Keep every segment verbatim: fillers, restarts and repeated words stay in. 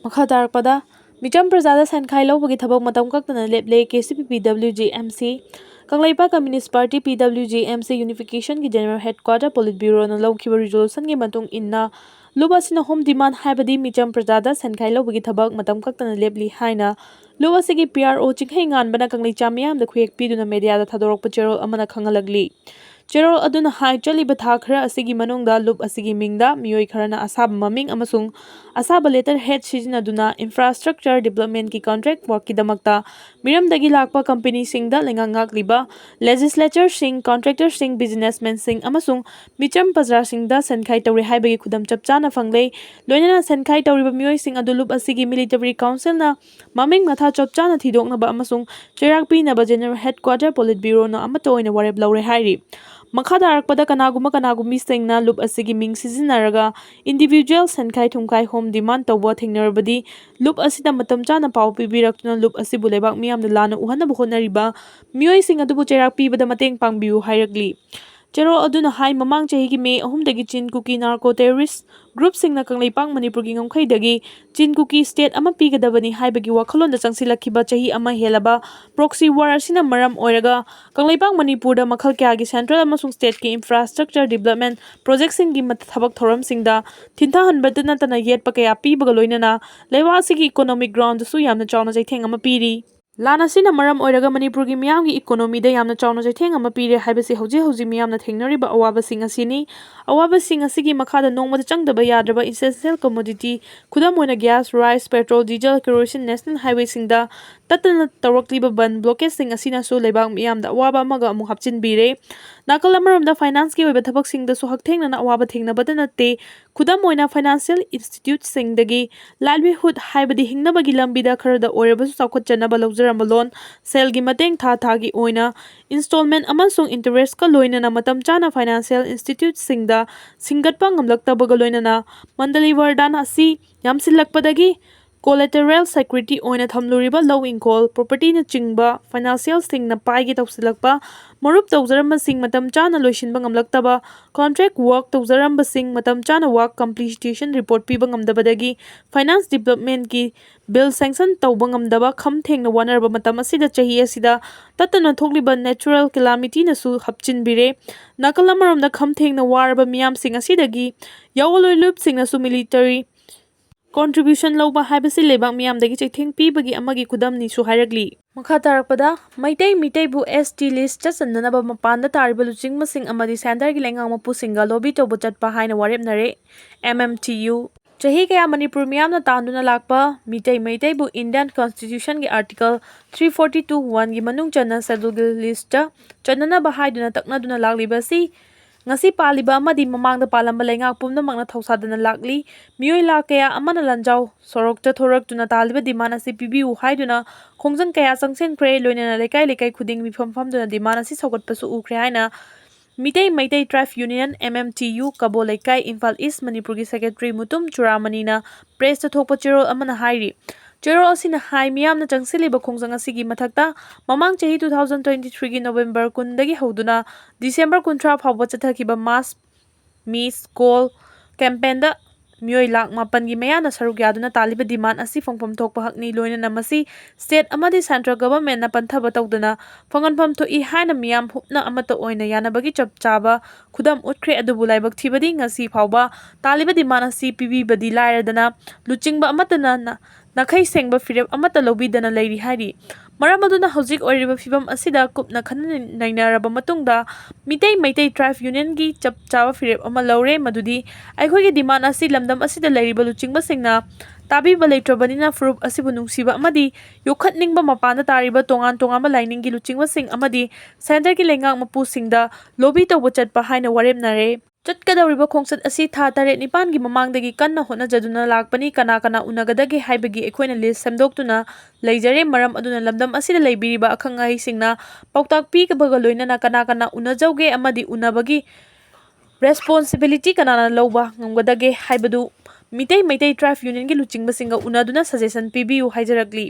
ꯃꯈꯥ ꯇꯥꯔꯛꯄꯗ, ꯃꯤꯆꯝ ꯄ꯭ꯔꯖꯥꯗ ꯁꯦꯟꯈꯥꯏ ꯂꯧꯕꯒꯤ ꯊꯕꯛ ꯃꯇꯝ ꯀꯛꯇꯅ ꯂꯦꯞꯂꯦ, K C P P W G M C. ꯀꯪꯂꯩꯄꯥꯛ communist party, P W G M C, ꯌꯨꯅꯤꯐꯤꯀꯦꯁꯟꯒꯤ ꯖꯦꯅꯔꯦꯜ ꯍꯦꯗꯀ꯭ꯋꯥꯇꯔ ꯄꯣꯂꯤꯠ ꯕ꯭ꯌꯨꯔꯣꯅ ꯂꯧꯈꯤꯕ ꯔꯤꯖꯣꯂꯨꯁꯟꯒꯤ ꯃꯇꯨꯡ ꯏꯟꯅ, ꯂꯨꯞ ꯑꯁꯤꯅ ꯍꯣꯝ ꯗꯤꯃꯥꯟꯗ, ꯍꯥꯏꯕꯗꯤ ꯃꯤꯆꯝ ꯄ꯭ꯔꯖꯥꯗ ꯁꯦꯟꯈꯥꯏ ꯂꯧꯕꯒꯤ ꯊꯕꯛ ꯃꯇꯝ ꯀꯛꯇꯅ ꯂꯦꯞꯂꯤ ꯍꯥꯏꯅ ꯂꯨꯞ ꯑꯁꯤꯒꯤ ꯄꯤ ꯑꯥꯔ ꯑꯣ ꯆꯤꯡꯈꯩꯉꯥꯟꯕꯅ ꯀꯪꯂꯩꯆꯥ ꯃꯤꯌꯥꯝꯗ ꯈꯨꯌꯦꯛ ꯄꯤꯗꯨꯅ ꯃꯦꯗꯤꯌꯥꯗ ꯊꯥꯗꯣꯔꯛꯄ ꯆꯦꯔꯣꯜ ꯑꯃꯅ ꯈꯪꯍꯜꯂꯛꯂꯤ꯫ ꯆꯦꯔꯣꯜ ꯑꯗꯨꯅ ꯍꯥꯏ, ꯆꯠꯂꯤꯕ ꯊꯥ ꯈꯔ ꯑꯁꯤꯒꯤ ꯃꯅꯨꯡꯗ ꯂꯨꯞ ꯑꯁꯤꯒꯤ ꯃꯤꯡꯗ ꯃꯤꯑꯣꯏ ꯈꯔꯅ ꯑꯁꯥꯕ ꯃꯃꯤꯡ ꯑꯃꯁꯨꯡ ꯑꯁꯥꯕ ꯂꯦꯇꯔ ꯍꯦꯗ ꯁꯤꯖꯤꯟꯅꯗꯨꯅ ꯏꯟꯐ꯭ꯔꯥꯁ꯭ꯇ꯭ꯔꯛꯆꯔ ꯗꯤꯕ꯭ꯂꯞꯃꯦꯟꯠꯀꯤ ꯀꯟꯇ꯭ꯔꯦꯛ ꯋꯥꯔꯛꯀꯤꯗꯃꯛꯇ ꯃꯤꯔꯝꯗꯒꯤ ꯂꯥꯛꯄ ꯀꯝꯄꯦꯅꯤꯁꯤꯡꯗ ꯂꯩꯉꯥꯛ ꯉꯥꯛꯂꯤꯕ ꯂꯦꯖꯤꯁꯂꯦꯆꯔꯁꯤꯡ, ꯀꯟꯇ꯭ꯔꯦꯛꯇꯔꯁꯤꯡ, ꯕꯤꯖꯤꯅꯦꯁꯃꯦꯟꯁꯤꯡ ꯑꯃꯁꯨꯡ ꯃꯤꯆꯝ ꯄ꯭ꯔꯖꯥꯁꯤꯡꯗ ꯁꯦꯟꯈꯥꯏ ꯇꯧꯔꯦ ꯍꯥꯏꯕꯒꯤ ꯈꯨꯗꯝ ꯆꯞ ꯆꯥꯅ ꯐꯪꯂꯦ꯫ ꯂꯣꯏꯅꯅ ꯁꯦꯟꯈꯥꯏ ꯇꯧꯔꯤꯕ ꯃꯤꯑꯣꯏꯁꯤꯡ ꯑꯗꯨ ꯂꯨꯞ ꯑꯁꯤꯒꯤ ꯃꯤꯂꯤꯇꯔꯤ ꯀꯥꯎꯟꯁꯤꯜꯅ ꯃꯃꯤꯡ ꯃꯊꯥ ꯆꯞ ꯆꯥꯅ ꯊꯤꯗꯣꯛꯅꯕ ꯑꯃꯁꯨꯡ ꯆꯩꯔꯥꯛ ꯄꯤꯅꯕ ꯖꯦꯅꯔꯦꯜ ꯍꯦꯗꯀ꯭ꯋꯥꯇꯔ ꯄꯣꯂꯤꯠ ꯕ꯭ꯌꯨꯔꯣꯅ ꯑꯃꯠꯇ ꯑꯣꯏꯅ ꯋꯥꯔꯦꯞ ꯂꯧꯔꯦ ꯍꯥꯏꯔꯤ꯫ ꯃꯈꯥ ꯇꯥꯔꯛꯄꯗ, ꯀꯅꯥꯒꯨꯝꯕ ꯀꯅꯥꯒꯨꯝꯕꯤꯁꯤꯡꯅ ꯂꯨꯞ ꯑꯁꯤꯒꯤ ꯃꯤꯡ ꯁꯤꯖꯤꯟꯅꯔꯒ ꯏꯟꯗꯤꯚꯤꯖꯨꯋꯦꯜ ꯁꯦꯟꯈꯥꯏ ꯊꯨꯝꯈꯥꯏ ꯍꯣꯝ ꯗꯤꯃꯥꯟꯗ ꯇꯧꯕ ꯊꯦꯡꯅꯔꯕꯗꯤ, ꯂꯨꯞ ꯑꯁꯤꯗ ꯃꯇꯝ ꯆꯥꯅ ꯄꯥꯎ ꯄꯤꯕꯤꯔꯛꯇꯨꯅ ꯂꯨꯞ ꯑꯁꯤꯕꯨ ꯂꯩꯕꯥꯛ ꯃꯤꯌꯥꯝꯅ ꯂꯥꯟꯅ ꯎꯍꯟꯅꯕ ꯍꯣꯠꯅꯔꯤꯕ ꯃꯤꯑꯣꯏꯁꯤꯡ ꯑꯗꯨꯕꯨ ꯆꯩꯔꯥꯛ ꯄꯤꯕꯗ ꯃꯇꯦꯡ ꯄꯥꯡꯕꯤꯌꯨ ꯍꯥꯏꯔꯛꯂꯤ꯫ ꯆꯦꯔꯣꯜ ꯑꯗꯨꯅ ꯍꯥꯏ, ꯃꯃꯥꯡ ꯆꯍꯤꯒꯤ ꯃꯦ ꯑꯍꯨꯝꯗꯒꯤ ꯆꯤꯟ ꯀꯨꯀꯤ ꯅꯥꯔꯀꯣ ꯇꯦꯔꯣꯔꯤꯁ꯭ꯠ ꯒ꯭ꯔꯨꯞꯁꯤꯡꯅ ꯀꯪꯂꯩꯄꯥꯛ ꯃꯅꯤꯄꯨꯔꯒꯤ ꯉꯝꯈꯩꯗꯒꯤ ꯆꯤꯟ ꯀꯨꯀꯤ ꯁ꯭ꯇꯦꯠ ꯑꯃ ꯄꯤꯒꯗꯕꯅꯤ ꯍꯥꯏꯕꯒꯤ ꯋꯥꯈꯜꯂꯣꯟꯗ ꯆꯪꯁꯤꯜꯂꯛꯈꯤꯕ ꯆꯍꯤ ꯑꯃ ꯍꯦꯜꯂꯕ ꯄ꯭ꯔꯣꯛꯁꯤ ꯋꯥꯔ ꯑꯁꯤꯅ ꯃꯔꯝ ꯑꯣꯏꯔꯒ ꯀꯪꯂꯩꯄꯥꯛ ꯃꯅꯤꯄꯨꯔꯗ ꯃꯈꯜ ꯀꯌꯥꯒꯤ ꯁꯦꯟꯇ꯭ꯔꯦꯜ ꯑꯃꯁꯨꯡ ꯁ꯭ꯇꯦꯠꯀꯤ ꯏꯟꯐ꯭ꯔꯥꯁ꯭ꯇ꯭ꯔꯛꯆꯔ ꯗꯤꯕ꯭ꯂꯞꯃꯦꯟꯠ ꯄ꯭ꯔꯣꯖꯦꯛꯁꯤꯡꯒꯤ ꯃꯠ-, ꯊꯕꯛ ꯊꯧꯔꯝꯁꯤꯡꯗ ꯊꯤꯟꯊꯍꯟꯕꯇ ꯅꯠꯇꯅ ꯌꯦꯠꯄ ꯀꯌꯥ ꯄꯤꯕꯒ ꯂꯣꯏꯅꯅ ꯂꯩꯕꯥꯛ ꯑꯁꯤꯒꯤ ꯏꯀꯣꯅꯣꯃꯤꯛ ꯒ꯭ꯔꯥꯎꯟꯗꯁꯨ ꯌꯥꯝꯅ ꯆꯥꯎꯅ ꯆꯩꯊꯦꯡ ꯑꯃ ꯄꯤꯔꯤ꯫ ꯂꯥꯟ ꯑꯁꯤꯅ ꯃꯔꯝ ꯑꯣꯏꯔꯒ ꯃꯅꯤꯄꯨꯔꯒꯤ ꯃꯤꯌꯥꯝꯒꯤ ꯏꯀꯣꯅꯣꯃꯤꯗ ꯌꯥꯝꯅ ꯆꯥꯎꯅ ꯆꯩꯊꯦꯡ ꯑꯃ ꯄꯤꯔꯦ ꯍꯥꯏꯕꯁꯤ ꯍꯧꯖꯤꯛ ꯍꯧꯖꯤꯛ ꯃꯤꯌꯥꯝꯅ ꯊꯦꯡꯅꯔꯤꯕ ꯑꯋꯥꯕꯁꯤꯡ ꯑꯁꯤꯅꯤ꯫ ꯑꯋꯥꯕꯁꯤꯡ ꯑꯁꯤꯒꯤ ꯃꯈꯥꯗ ꯅꯣꯡꯃꯗ ꯆꯪꯗꯕ ꯌꯥꯗ꯭ꯔꯕ ꯏꯁꯦꯟꯁꯤꯌꯦꯜ ꯀꯃꯣꯗꯤꯇꯤ, ꯈꯨꯗꯝ ꯑꯣꯏꯅ gas, rice, petrol, diesel, kerosene, national ꯍꯥꯏꯋꯦꯁꯤꯡꯗ ꯇꯠꯇꯅ ꯇꯧꯔꯛꯂꯤꯕ ꯕꯟ ꯕ꯭ꯂꯣꯀꯦꯠꯁꯤꯡ ꯑꯁꯤꯅꯁꯨ ꯂꯩꯕꯥꯛ ꯃꯤꯌꯥꯝꯗ ꯑꯋꯥꯕ ꯑꯃꯒ ꯑꯃꯨꯛ ꯍꯥꯞꯆꯤꯟꯕꯤꯔꯦ꯫ ꯅꯥꯀꯜ ꯑꯃꯔꯣꯝꯗ ꯐꯥꯏꯅꯥꯟꯁꯀꯤ ꯑꯣꯏꯕ ꯊꯕꯛꯁꯤꯡꯗꯁꯨ ꯍꯛꯊꯦꯡꯅꯅ ꯑꯋꯥꯕ ꯊꯦꯡꯅꯕꯇ ꯅꯠꯇꯦ, ꯈꯨꯗꯝ ꯑꯣꯏꯅ ꯐꯥꯏꯅꯥꯟꯁꯤꯌꯦꯜ ꯏꯟꯁꯇꯤꯇ꯭ꯌꯨꯠꯁꯤꯡꯗꯒꯤ ꯂꯥꯏꯚꯂꯤꯍꯨꯗ, ꯍꯥꯏꯕꯗꯤ ꯍꯤꯡꯅꯕꯒꯤ ꯂꯝꯕꯤꯗ ꯈꯔꯗ ꯑꯣꯏꯔꯕꯁꯨ ꯆꯥꯎꯈꯠꯆꯅꯕ ꯂꯧꯖꯔꯝꯕ ꯂꯣꯟ, ꯁꯦꯜꯒꯤ ꯃꯇꯦꯡ ꯊꯥ ꯊꯥꯒꯤ ꯑꯣꯏꯅ ꯏꯟꯁꯇꯣꯜꯃꯦꯟꯠ ꯑꯃꯁꯨꯡ ꯏꯟꯇꯔꯦꯁ꯭ꯠꯀ ꯂꯣꯏꯅꯅ ꯃꯇꯝ ꯆꯥꯅ ꯐꯥꯏꯅꯥꯟꯁꯤꯌꯦꯜ ꯏꯟꯁꯇꯤꯇ꯭ꯌꯨꯠꯁꯤꯡꯗ ꯁꯤꯡꯒꯠꯄ ꯉꯝꯂꯛꯇꯕꯒ ꯂꯣꯏꯅꯅ ꯃꯟꯗꯂꯤ ꯕꯔꯗꯟ ꯑꯁꯤ ꯌꯥꯝꯁꯤꯜꯂꯛꯄꯗꯒꯤ Collateral security ꯑꯣꯏꯅ ꯊꯝꯂꯨꯔꯤꯕ ꯂꯧ ꯏꯪꯈꯣꯜ, propertyꯅꯆꯤꯡꯕ financialꯁꯤꯡꯅ ꯄꯥꯏꯒꯦ ꯇꯧꯁꯤꯜꯂꯛꯄ, ꯃꯔꯨꯞ ꯇꯧꯖꯔꯝꯕꯁꯤꯡ ꯃꯇꯝ ꯆꯥꯅ ꯂꯣꯏꯁꯤꯟꯕ ꯉꯝꯂꯛꯇꯕ, contract work ꯇꯧꯖꯔꯝꯕꯁꯤꯡ ꯃꯇꯝ ꯆꯥꯅ work completion report ꯄꯤꯕ ꯉꯝꯗꯕꯗꯒꯤ finance developmentꯀꯤ bill sanction ꯇꯧꯕ ꯉꯝꯗꯕ, ꯈꯝ ꯊꯦꯡꯅ ꯋꯥꯅꯔꯕ ꯃꯇꯝ ꯑꯁꯤꯗ ꯆꯍꯤ ꯑꯁꯤꯗ ꯇꯠꯇꯅ ꯊꯣꯛꯂꯤꯕ natural calamityꯅꯁꯨ ꯍꯥꯞꯆꯤꯟꯕꯤꯔꯦ꯫ ꯅꯥꯀꯜ ꯑꯃꯔꯣꯝꯗ ꯈꯝ ꯊꯦꯡꯅ ꯋꯥꯔꯕ ꯃꯤꯌꯥꯝꯁꯤꯡ ꯑꯁꯤꯗꯒꯤ ꯌꯥꯑꯣꯟꯂꯣꯏ ꯂꯨꯞꯁꯤꯡꯅꯁꯨ military contribution ꯂꯧꯕ ꯍꯥꯏꯕꯁꯤ ꯂꯩꯕꯥꯛ ꯃꯤꯌꯥꯝꯗꯒꯤ ꯆꯩꯊꯦꯡ ꯄꯤꯕꯒꯤ ꯑꯃꯒꯤ ꯈꯨꯗꯝꯅꯤꯁꯨ ꯍꯥꯏꯔꯛꯂꯤ꯫ ꯃꯈꯥ ꯇꯥꯔꯛꯄꯗ, ꯃꯩꯇꯩ ꯃꯤꯇꯩꯕꯨ S T listꯇ ꯆꯟꯅꯅꯕ ꯃꯄꯥꯟꯗ ꯇꯥꯔꯤꯕ ꯂꯨꯆꯤꯡꯕꯁꯤꯡ ꯑꯃꯗꯤ centreꯒꯤ ꯂꯩꯉꯥꯛ ꯃꯄꯨꯁꯤꯡꯒ lobby ꯇꯧꯕ ꯆꯠꯄ ꯍꯥꯏꯅ ꯋꯥꯔꯦꯞꯅꯔꯦ꯫ M M T U꯫ ꯆꯍꯤ ꯀꯌꯥ ꯃꯅꯤꯄꯨꯔ ꯃꯤꯌꯥꯝꯅ ꯇꯥꯟꯗꯨꯅ ꯂꯥꯛꯄ Meitei ꯃꯩꯇꯩꯕꯨ Indian Constitutionꯒꯤ Article three forty two oneꯒꯤ ꯃꯅꯨꯡ ꯆꯟꯅ Scheduled Listꯇ ꯆꯟꯅꯅꯕ ꯍꯥꯏꯗꯨꯅ ꯇꯛꯅꯗꯨꯅ ꯂꯥꯛꯂꯤꯕ ꯑꯁꯤ ꯉꯁꯤ ꯄꯥꯜꯂꯤꯕ ꯑꯃꯗꯤ ꯃꯃꯥꯡꯗ ꯄꯥꯜꯂꯝꯕ ꯂꯩꯉꯥꯛ ꯄꯨꯝꯅꯃꯛꯅ ꯊꯧꯁꯥꯗꯅ ꯂꯥꯛꯂꯤ꯫ ꯃꯤꯑꯣꯏ ꯂꯥꯈ ꯀꯌꯥ ꯑꯃꯅ ꯂꯥꯟꯖꯥꯎ ꯁꯣꯔꯣꯛꯇ ꯊꯣꯔꯛꯇꯨꯅ ꯇꯥꯜꯂꯤꯕ demand ꯑꯁꯤ ꯄꯤꯕꯤꯌꯨ ꯍꯥꯏꯗꯨꯅ ꯈꯣꯡꯖꯪ ꯀꯌꯥ ꯆꯪꯁꯤꯟꯈ꯭ꯔꯦ꯫ ꯂꯣꯏꯅꯅ ꯂꯩꯀꯥꯏ ꯂꯩꯀꯥꯏ ꯈꯨꯗꯤꯡ ꯃꯤꯐꯝ ꯐꯝꯗꯨꯅ demand ꯑꯁꯤ ꯁꯧꯒꯠꯄꯁꯨ ꯎꯈ꯭ꯔꯦ ꯍꯥꯏꯅ Meitei Meitei Tribe Union, M M T U, ꯀꯕꯣ ꯂꯩꯀꯥꯏ, ꯏꯝꯐꯥꯜ East, ꯃꯅꯤꯄꯨꯔꯒꯤ secretary ꯃꯨꯇꯨꯝ ꯆꯨꯔꯥꯃꯅꯤꯅ pressꯇ ꯊꯣꯛꯄ ꯆꯦꯔꯣꯜ ꯑꯃꯅ ꯍꯥꯏꯔꯤ꯫ ꯆꯦꯔꯣꯜ ꯑꯁꯤꯅ ꯍꯥꯏ, ꯃꯤꯌꯥꯝꯅ ꯆꯪꯁꯤꯜꯂꯤꯕ ꯈꯣꯡꯖꯪ ꯑꯁꯤꯒꯤ ꯃꯊꯛꯇ ꯃꯃꯥꯡ ꯆꯍꯤ two thousand twenty threeꯒꯤ November ꯀꯨꯟꯗꯒꯤ ꯍꯧꯗꯨꯅ December ꯀꯨꯟꯊ꯭ꯔꯥ ꯐꯥꯎꯕ ꯆꯠꯊꯈꯤꯕ mass meets coal campaignꯗ ꯃꯤꯑꯣꯏ ꯂꯥꯈ ꯃꯥꯄꯟꯒꯤ ꯃꯌꯥꯅ ꯁꯔꯨꯛ ꯌꯥꯗꯨꯅ ꯇꯥꯜꯂꯤꯕ demand ꯑꯁꯤ ꯐꯪꯐꯝ ꯊꯣꯛꯄ ꯍꯛꯅꯤ꯫ ꯂꯣꯏꯅꯅ ꯃꯁꯤ state ꯑꯃꯗꯤ central governmentꯅ ꯄꯟꯊꯕ ꯇꯧꯗꯅ ꯐꯪꯍꯟꯐꯝ ꯊꯣꯛꯏ ꯍꯥꯏꯅ ꯃꯤꯌꯥꯝ ꯍꯨꯞꯅ ꯑꯃꯠꯇ ꯑꯣꯏꯅ ꯌꯥꯅꯕꯒꯤ ꯆꯞ ꯆꯥꯕ ꯈꯨꯗꯝ ꯎꯠꯈ꯭ꯔꯦ꯫ ꯑꯗꯨꯕꯨ ꯂꯥꯏꯕꯛ ꯊꯤꯕꯗꯤ ꯉꯁꯤ ꯐꯥꯎꯕ ꯇꯥꯜꯂꯤꯕ demand ꯑꯁꯤ ꯄꯤꯕꯤꯕꯗꯤ ꯂꯥꯏꯔꯗꯅ ꯂꯨꯆꯤꯡꯕ ꯑꯃꯠꯇꯅ ꯅ-, ꯅꯥꯈꯩ ꯁꯦꯡꯕ ꯐꯤꯔꯦꯞ ꯑꯃꯠꯇ ꯂꯧꯕꯤꯗꯅ ꯂꯩꯔꯤ ꯍꯥꯏꯔꯤ꯫ ꯃꯔꯝ ꯑꯗꯨꯅ ꯍꯧꯖꯤꯛ ꯑꯣꯏꯔꯤꯕ ꯐꯤꯕꯝ ꯑꯁꯤꯗ ꯀꯨꯞꯅ ꯈꯟꯅ ꯅꯩꯅꯔꯕ ꯃꯇꯨꯡꯗ ꯃꯤꯇꯩ ꯃꯩꯇꯩ Tribe Unionꯒꯤ ꯆꯞ ꯆꯥꯕ ꯐꯤꯔꯦꯞ ꯑꯃ ꯂꯧꯔꯦ, ꯃꯗꯨꯗꯤ ꯑꯩꯈꯣꯏꯒꯤ demand ꯑꯁꯤ ꯂꯝꯗꯝ ꯑꯁꯤꯗ ꯂꯩꯔꯤꯕ ꯂꯨꯆꯤꯡꯕꯁꯤꯡꯅ ꯇꯥꯕꯤꯕ ꯂꯩꯇ꯭ꯔꯕꯅꯤꯅ ꯐꯨꯔꯨꯞ ꯑꯁꯤꯕꯨ ꯅꯨꯡꯁꯤꯕ ꯑꯃꯗꯤ ꯌꯣꯛꯈꯠꯅꯤꯡꯕ ꯃꯄꯥꯟꯗ ꯇꯥꯔꯤꯕ ꯇꯣꯉꯥꯟ ꯇꯣꯉꯥꯟꯕ ꯂꯥꯏꯅꯤꯡꯒꯤ ꯂꯨꯆꯤꯡꯕꯁꯤꯡ ꯑꯃꯗꯤ centreꯒꯤ ꯂꯩꯉꯥꯛ ꯃꯄꯨꯁꯤꯡꯗ lobby ꯇꯧꯕ ꯆꯠꯄ ꯍꯥꯏꯅ ꯋꯥꯔꯦꯞꯅꯔꯦ꯫ ꯆꯠꯀꯗꯧꯔꯤꯕ ꯈꯣꯡꯆꯠ ꯑꯁꯤ ꯊꯥ ꯇꯔꯦꯠ ꯅꯤꯄꯥꯟꯒꯤ ꯃꯃꯥꯡꯗꯒꯤ ꯀꯟꯅ ꯍꯣꯠꯅꯖꯗꯨꯅ ꯂꯥꯛꯄꯅꯤ꯫ ꯀꯅꯥ ꯀꯅꯥ ꯎꯅꯒꯗꯒꯦ ꯍꯥꯏꯕꯒꯤ ꯑꯩꯈꯣꯏꯅ list ꯁꯦꯝꯗꯣꯛꯇꯨꯅ ꯂꯩꯖꯔꯦ꯫ ꯃꯔꯝ ꯑꯗꯨꯅ ꯂꯝꯗꯝ ꯑꯁꯤꯗ ꯂꯩꯕꯤꯔꯤꯕ ꯑꯈꯪ ꯑꯍꯩꯁꯤꯡꯅ ꯄꯥꯎꯇꯥꯛ ꯄꯤꯕꯒ ꯂꯣꯏꯅꯅ ꯀꯅꯥ ꯀꯅꯥ ꯎꯅꯖꯧꯒꯦ ꯑꯃꯗꯤ ꯎꯅꯕꯒꯤ responsibility ꯀꯅꯥꯅ ꯂꯧꯕ ꯉꯝꯒꯗꯒꯦ ꯍꯥꯏꯕꯗꯨ ꯃꯤꯇꯩ ꯃꯩꯇꯩ ꯇ꯭ꯔꯥꯏꯕ ꯌꯨꯅꯤꯌꯟꯒꯤ ꯂꯨꯆꯤꯡꯕꯁꯤꯡꯒ ꯎꯅꯗꯨꯅ ꯁꯖꯦꯁꯟ ꯄꯤꯕꯤꯌꯨ ꯍꯥꯏꯖꯔꯛꯂꯤ꯫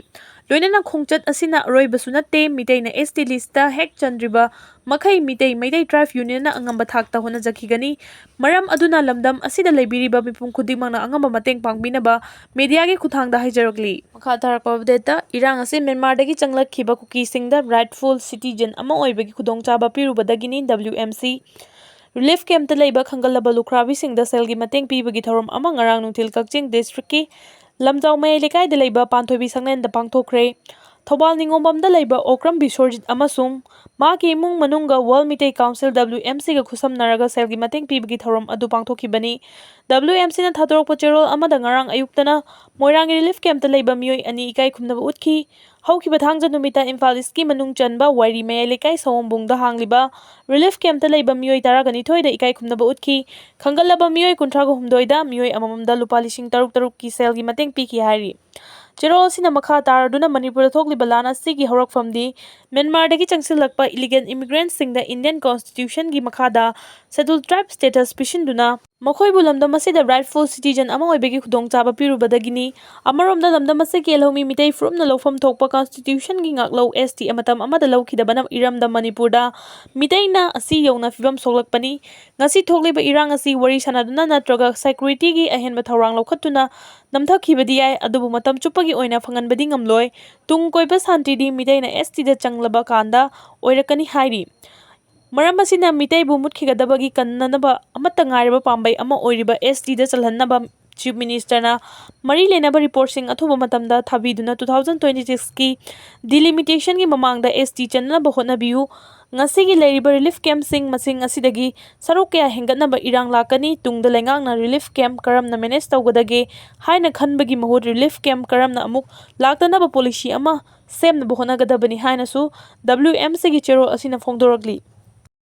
ꯂꯣꯏꯅꯅ ꯈꯣꯡꯆꯠ ꯑꯁꯤꯅ ꯑꯔꯣꯏꯕꯁꯨ ꯅꯠꯇꯦ꯫ ꯃꯤꯇꯩꯅ ꯑꯦꯁ ꯇꯤ ꯂꯤꯁꯇ ꯍꯦꯛ ꯆꯟꯗ꯭ꯔꯤꯕ ꯃꯈꯩ ꯃꯤꯇꯩ ꯃꯩꯇꯩ ꯇ꯭ꯔꯥꯏꯕ ꯌꯨꯅꯤꯌꯟꯅ ꯑꯉꯝꯕ ꯊꯥꯛꯇ ꯍꯣꯠꯅꯖꯈꯤꯒꯅꯤ꯫ ꯃꯔꯝ ꯑꯗꯨꯅ ꯂꯝꯗꯝ ꯑꯁꯤꯗ ꯂꯩꯕꯤꯔꯤꯕ ꯃꯤꯄꯨꯝ ꯈꯨꯗꯤꯡꯃꯛꯅ ꯑꯉꯝꯕ ꯃꯇꯦꯡ ꯄꯥꯡꯕꯤꯅꯕ ꯃꯦꯗꯤꯌꯥꯒꯤ ꯈꯨꯠꯊꯥꯡꯗ ꯍꯥꯏꯖꯔꯛꯂꯤ꯫ ꯃꯈꯥ ꯇꯥꯔꯛꯄ ꯑꯞꯗꯦꯠꯇ, ꯏꯔꯥꯡ ꯑꯁꯤ ꯃ꯭ꯌꯥꯟꯃꯥꯔꯗꯒꯤ ꯆꯪꯂꯛꯈꯤꯕ ꯀꯨꯀꯤꯁꯤꯡꯗ ꯔꯥꯏꯠꯐꯨꯜ ꯁꯤꯇꯤꯖꯦꯟ ꯑꯃ ꯑꯣꯏꯕꯒꯤ ꯈꯨꯗꯣꯡꯆꯥꯕ ꯄꯤꯔꯨꯕꯗꯒꯤꯅꯤ꯫ ꯗꯕ꯭ꯂꯤꯌꯨ ꯑꯦꯝ ꯁꯤ ꯔꯤꯂꯤꯐ ꯀꯦꯝꯞꯇ ꯂꯩꯕ ꯈꯪꯒꯜꯂꯕ ꯂꯨꯈ꯭ꯔꯥꯕꯤꯁꯤꯡꯗ ꯁꯦꯜꯒꯤ ꯃꯇꯦꯡ ꯄꯤꯕꯒꯤ ꯊꯧꯔꯝ ꯑꯃ ꯉꯔꯥꯡ ꯅꯨꯡꯊꯤꯜ ꯀꯛꯆꯤꯡ ꯗꯤꯁꯇ꯭ꯔꯤꯛꯀꯤ ꯂꯝꯖꯥꯎ ꯃꯌꯥꯏ ꯂꯩꯀꯥꯏꯗ ꯂꯩꯕ ꯄꯥꯟꯊꯣꯏꯕꯤ ꯁꯪꯂꯦꯟꯗ ꯄꯥꯡꯊꯣꯛꯈ꯭ꯔꯦ꯫ ꯊꯧꯕꯥꯜ ꯅꯤꯉꯣꯝꯕꯝꯗ ꯂꯩꯕ ꯑꯣꯀ꯭ꯔꯝ ꯕꯤꯁ꯭ꯋꯔꯖꯤꯠ ꯑꯃꯁꯨꯡ ꯃꯍꯥꯛꯀꯤ ꯏꯃꯨꯡ ꯃꯅꯨꯡꯒ ꯋꯥꯔꯜ ꯃꯤꯇꯩ ꯀꯥꯎꯟꯁꯤꯜ, ꯗꯕ꯭ꯂꯤꯌꯨ ꯑꯦꯝ ꯁꯤꯒ ꯈꯨꯠꯁꯝꯅꯔꯒ ꯁꯦꯜꯒꯤ ꯃꯇꯦꯡ ꯄꯤꯕꯒꯤ ꯊꯧꯔꯝ ꯑꯗꯨ ꯄꯥꯡꯊꯣꯛꯈꯤꯕꯅꯤ꯫ ꯗꯕ꯭ꯂꯤꯌꯨ ꯑꯦꯝ ꯁꯤꯅ ꯊꯥꯗꯣꯔꯛꯄ ꯆꯦꯔꯣꯜ ꯑꯃꯗ ꯉꯔꯥꯡ ꯑꯌꯨꯛꯇꯅ ꯃꯣꯏꯔꯥꯡꯒꯤ ꯔꯤꯂꯤꯐ ꯀꯦꯝꯞꯇ ꯂꯩꯕ ꯃꯤꯑꯣꯏ ꯑꯅꯤ ꯏꯀꯥꯏ ꯈꯨꯝꯅꯕ ꯎꯠꯈꯤ꯫ ꯍꯧꯈꯤꯕ ꯊꯥꯡꯖ ꯅꯨꯃꯤꯠꯇ ꯏꯝꯐꯥꯜ ꯏꯁꯀꯤ ꯃꯅꯨꯡ ꯆꯟꯕ ꯋꯥꯏꯔꯤ ꯃꯌꯥꯏ ꯂꯩꯀꯥꯏ ꯁꯑꯣꯝꯕꯨꯡꯗ ꯍꯥꯡꯂꯤꯕ ꯔꯤꯂꯤꯐ ꯀꯦꯝꯞꯇ ꯂꯩꯕ ꯃꯤꯑꯣꯏ ꯇꯔꯥꯒ ꯅꯤꯊꯣꯏꯗ ꯏꯀꯥꯏ ꯈꯨꯝꯅꯕ ꯎꯠꯈꯤ꯫ ꯈꯪꯒꯠꯂꯕ ꯃꯤꯑꯣꯏ ꯀꯨꯟꯊ꯭ꯔꯥꯒ ꯍꯨꯝꯗꯣꯏꯗ ꯃꯤꯑꯣꯏ ꯑꯃꯃꯝꯗ ꯂꯨꯄꯥ ꯂꯤꯁꯤꯡ ꯇꯔꯨꯛ ꯇꯔꯨꯛꯀꯤ ꯁꯦꯜꯒꯤ ꯃꯇꯦꯡ ꯄꯤꯈꯤ ꯍꯥꯏꯔꯤ꯫ ꯆꯦꯔꯣꯜ ꯑꯁꯤꯅ ꯃꯈꯥ ꯇꯥꯔꯗꯨꯅ ꯃꯅꯤꯄꯨꯔꯗ ꯊꯣꯛꯂꯤꯕ ꯂꯥꯟ ꯑꯁꯤꯒꯤ ꯍꯧꯔꯛꯐꯝꯗꯤ ꯃ꯭ꯌꯥꯟꯃꯥꯔꯗꯒꯤ ꯆꯪꯁꯤꯜꯂꯛꯄ ꯏꯂꯤꯒꯦꯜ ꯏꯃꯤꯒ꯭ꯔꯦꯟꯠꯁꯤꯡꯗ ꯏꯟꯗꯤꯌꯟ ꯀꯣꯟꯁꯇꯤꯇ꯭ꯌꯨꯁꯟꯒꯤ ꯃꯈꯥꯗ ꯁꯦꯗꯨꯜ ꯇ꯭ꯔꯥꯏꯕ ꯁ꯭ꯇꯦꯇꯁ ꯄꯤꯁꯤꯟꯗꯨꯅ ꯃꯈꯣꯏꯕꯨ ꯂꯝꯗꯝ ꯑꯁꯤꯗ ꯔꯥꯏꯠꯐꯨꯜ ꯁꯤꯇꯤꯖꯟ ꯑꯃ ꯑꯣꯏꯕꯒꯤ ꯈꯨꯗꯣꯡꯆꯥꯕ ꯄꯤꯔꯨꯕꯗꯒꯤꯅꯤ꯫ ꯑꯃꯔꯣꯝꯗ ꯂꯝꯗꯝ ꯑꯁꯤꯒꯤ ꯂꯧꯃꯤ ꯃꯤꯇꯩ ꯐꯨꯔꯨꯞꯅ ꯂꯧꯐꯝ ꯊꯣꯛꯄ ꯀꯣꯟꯁꯇꯤꯇ꯭ꯌꯨꯁꯟꯒꯤ ꯉꯥꯛꯂꯧ ꯑꯦꯁ ꯇꯤ ꯃꯇꯝ ꯑꯃꯗ ꯂꯧꯈꯤꯗꯕꯅ ꯏꯔꯝꯗꯝ ꯃꯅꯤꯄꯨꯔꯗ ꯃꯤꯇꯩꯅ ꯑꯁꯤ ꯌꯧꯅ ꯐꯤꯕꯝ ꯁꯣꯛꯂꯛꯄꯅꯤ꯫ ꯉꯁꯤ ꯊꯣꯛꯂꯤꯕ ꯏꯔꯥꯡ ꯑꯁꯤ ꯋꯥꯔꯤ ꯁꯥꯅꯗꯨꯅ ꯅꯠꯇ꯭ꯔꯒ ꯁꯦꯀ꯭ꯌꯨꯔꯤꯇꯤꯒꯤ ꯑꯍꯦꯟꯕ ꯊꯧꯔꯥꯡ ꯂꯧꯈꯠꯇꯨꯅ ꯅꯝꯊꯈꯤꯕꯗꯤ ꯌꯥꯏ, ꯑꯗꯨꯕꯨ ꯃꯇꯝ ꯆꯨꯞꯄꯒꯤ ꯑꯣꯏꯅ ꯐꯪꯍꯟꯕꯗꯤ ꯉꯝꯂꯣꯏ꯫ ꯇꯨꯡ ꯀꯣꯏꯕ ꯁꯥꯟꯇꯤꯗꯤ ꯃꯤꯇꯩꯅ ꯑꯦꯁ ꯇꯤꯗ ꯆꯪꯂꯕ ꯀꯥꯟꯗ ꯑꯣꯏꯔꯛꯀꯅꯤ ꯍꯥꯏꯔꯤ꯫ ꯃꯔꯝ ꯑꯁꯤꯅ ꯃꯤꯇꯩꯕꯨ ꯃꯨꯠꯈꯤꯒꯗꯕꯒꯤ ꯀꯟꯅꯅꯕ ꯑꯃꯠꯇ ꯉꯥꯏꯔꯕ ꯄꯥꯝꯕꯩ ꯑꯃ ꯑꯣꯏꯔꯤꯕ ꯑꯦꯁ ꯇꯤꯗ ꯆꯜꯍꯟꯅꯕ ꯆꯤꯐ ꯃꯤꯅꯤꯁꯇꯔꯅ ꯃꯔꯤ ꯂꯩꯅꯕ ꯔꯤꯄꯣꯔꯠꯁꯤꯡ ꯑꯊꯨꯕ ꯃꯇꯝꯗ ꯊꯥꯕꯤꯗꯨꯅ ꯇꯨ ꯊꯥꯎꯖꯟ ꯇ꯭ꯋꯦꯟꯇꯤ ꯁꯤꯛꯁꯀꯤ ꯗꯤꯂꯤꯃꯤꯇꯦꯁꯟꯒꯤ ꯃꯃꯥꯡꯗ ꯑꯦꯁ ꯇꯤ ꯆꯟꯅꯕ ꯍꯣꯠꯅꯕꯤꯌꯨ꯫ ꯉꯁꯤꯒꯤ ꯂꯩꯔꯤꯕ ꯔꯤꯂꯤꯐ ꯀꯦꯝꯞꯁꯤꯡ ꯃꯁꯤꯡ ꯑꯁꯤꯗꯒꯤ ꯁꯔꯨꯛ ꯀꯌꯥ ꯍꯦꯟꯒꯠꯅꯕ ꯏꯔꯥꯡ ꯂꯥꯛꯀꯅꯤ꯫ ꯇꯨꯡꯗ ꯂꯩꯉꯥꯛꯅ ꯔꯤꯂꯤꯐ ꯀꯦꯝꯞ ꯀꯔꯝꯅ ꯃꯦꯅꯦꯖ ꯇꯧꯒꯗꯒꯦ ꯍꯥꯏꯅ ꯈꯟꯕꯒꯤ ꯃꯍꯨꯠ ꯔꯤꯂꯤꯐ ꯀꯦꯝꯞ ꯀꯔꯝꯅ ꯑꯃꯨꯛ ꯂꯥꯛꯇꯅꯕ ꯄꯣꯂꯤꯁꯤ ꯑꯃ ꯁꯦꯝꯅꯕ ꯍꯣꯠꯅꯒꯗꯕꯅꯤ ꯍꯥꯏꯅꯁꯨ ꯗꯕ꯭ꯂꯤꯌꯨ ꯑꯦꯝ ꯁꯤꯒꯤ ꯆꯦꯔꯣꯜ ꯑꯁꯤꯅ ꯐꯣꯡꯗꯣꯔꯛꯂꯤ꯫